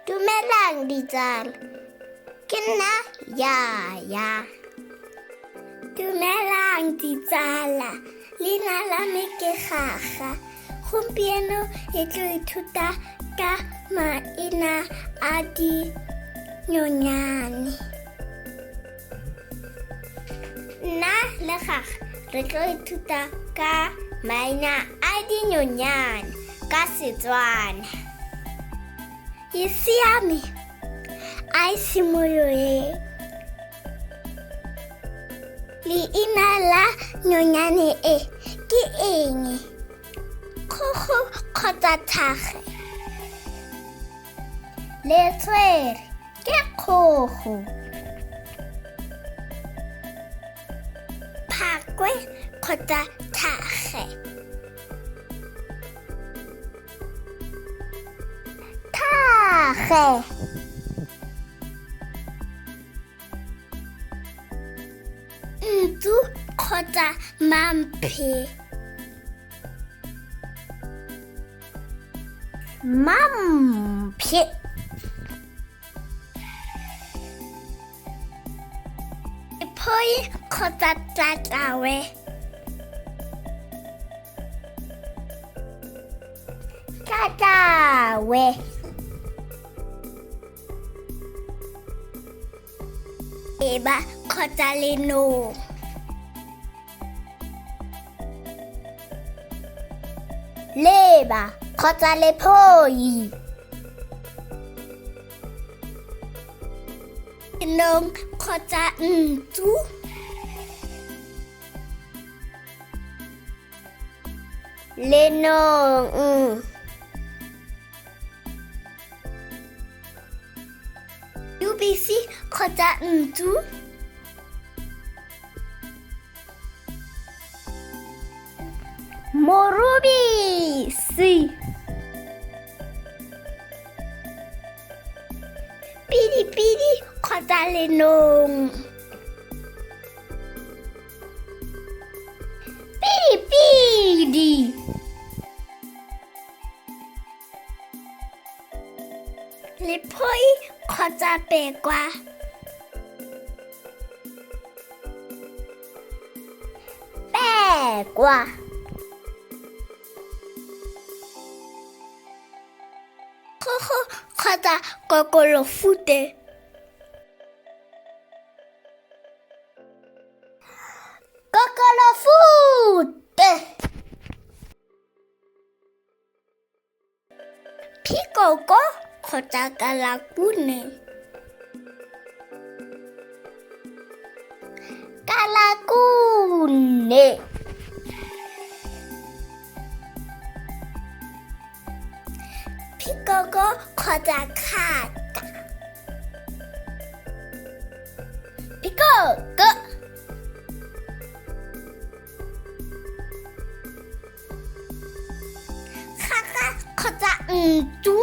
Dumelang ditsala, ke nna Yaya. Dumelang ditsala, leina la me ke Gaga. Gompieno re tlo ithuta ka maina a dinonyane. Nna le Gaga re tlo ithuta ka maina a dinonyane ka Setswana. E siame, a e simololeng. Leina la nonyane e ke eng? Kgogo kgotsa thage? Letshwere ke kgogo. Phakwe kgotsa thage? Thage. Ntsu kgotsa mamphe? Mamphe. Lephoi kgotsa tlatlawe? Tlatlawe. Eba kgotsa lenong? Leba kgotsa lephoi? Lenong kgotsa ntsu? Lenong. UBC kgotsa ntsu? Morubisi. Pidipidi kgotsa lenong? Pidipidi. Lephoi kgotsa pekwa? Pekwa. Kgogo kgotsa kokolofute? Kokolofute. Phikoko kgotsa kalakune? Kalakune. Phikoko kgotsa kgaka? Phikoko. Kgaka kgotsa ntsu?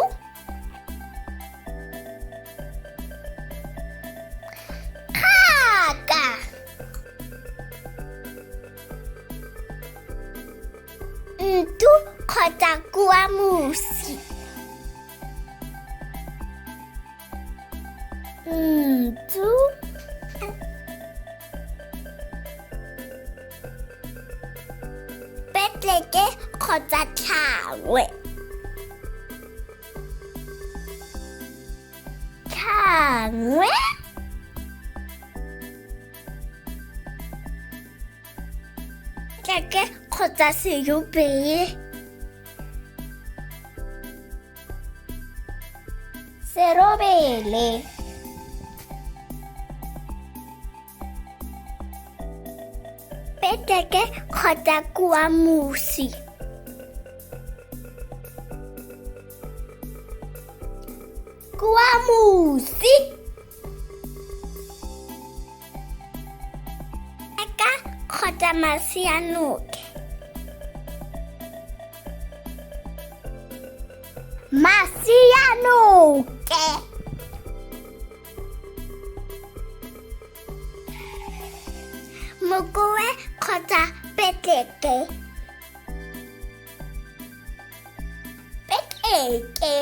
Kgaka. Ntsu kgotsa kuamusi? Ntsu. Petleke kgotsa tlhangwe? Tlhangwe. Petleke kgotsa serobele? Serobele. Petleke kgotsa kuamusi? Kuamusi. Eka kgotsa masianoke? Masianoke. Mokoe kgotsa petleke? Petleke.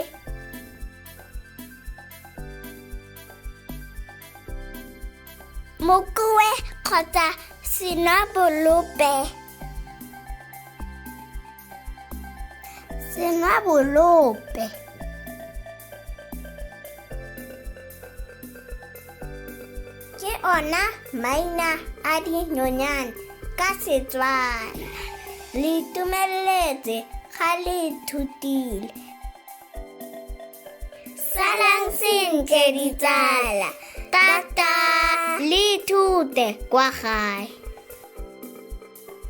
Mokoe kgotsa senwabolope. Senwabolope. Ke ona maina a dinonyane ka Setswana. Le itumeletse ga le ithutile. Salang sentle ditsala. Tata! Le ithute kwa gae.